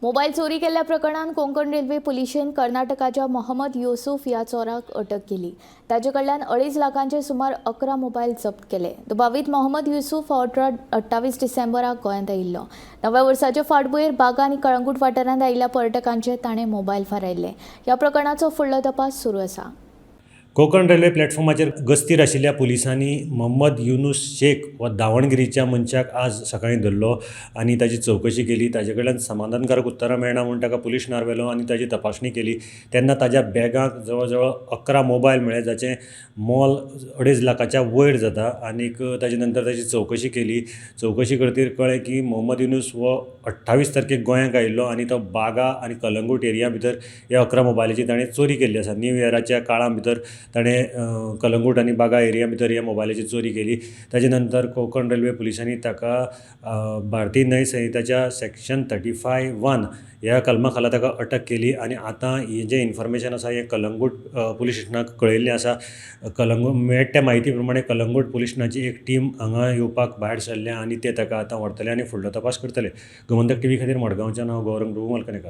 Mobile चोरी केल्ल्या प्रकरणात कोंकण रेल्वे पुलिशेन कर्नाटकाच्या मोहम्मद युसुफ ह्या चोराक अटक केली. ताचे कडल्यान 2.5 लाखांचे सुमार 11 मोबायल जप्त केले. दुबावीत मोहम्मद युसुफ हो 28 डिसेंबराक गोंयांत आयिल्लो. नव्या वर्साचे फाटभुंयेर बागा आनी कळंगूट वाठारांत आयिल्ल्या पर्यटकांचे ताणें मोबायल फारायल्ले. ह्या प्रकरणाचो फुडलो तपास सुरू आसा. कोंकण रेल्वे प्लॅटफॉर्माचेर गस्तीर आशिल्ल्या पुलिसांनी मोहम्मद युनूस शेख हो दावणगिरीच्या मनशाक आज सकाळीं धरलो आनी ताची चवकशी केली. ताजे कडल्यान समाधानकारक उत्तरां मेळना म्हूण ताका पुलीस स्टेशनार व्हेलो आनी ताजी तपासणी केली. तेन्ना ताज्या बॅगांत जवळ जवळ 11 मोबायल मेळ्ळे, जाचें मोल 2.5 लाखाच्या वयर जाता. आनीक ताजे नंतर ताजी चवकशी केली. चवकशी करतकीर कळ्ळें की मोहम्मद युनूस हो 28 तारखेक गोंयांत आयिल्लो आनी तो बागा आनी कलंगूट एरिया भितर ह्या 11 मोबायलाची ताणें चोरी केल्ली आसा. न्यू इयराच्या काळा भितर ताणें कलंगूट आनी बागा एरिया भितर ह्या मोबायलाची चोरी केली. ताजे नंतर कोंकण रेल्वे पुलिसांनी ताका भारतीय न्याय संहिताच्या सेक्शन 35(1) ह्या कलमा खाला ताका अटक केली. आनी आतां हें जें इन्फॉर्मेशन आसा हें कलंगूट पुलीस स्टेशनाक कळयल्लें आसा. कलंगूट मेळटा त्या म्हायती प्रमाणे कलंगूट पुलीस स्टेशनाची एक टीम हांगा येवपाक भायर सरल्या आनी ते ताका आतां व्हरतले आनी फुडलो तपास करतले. गोमंतक टिव्ही खातीर मडगांवच्यान हांव गौरंग प्रभू मलकनेकर.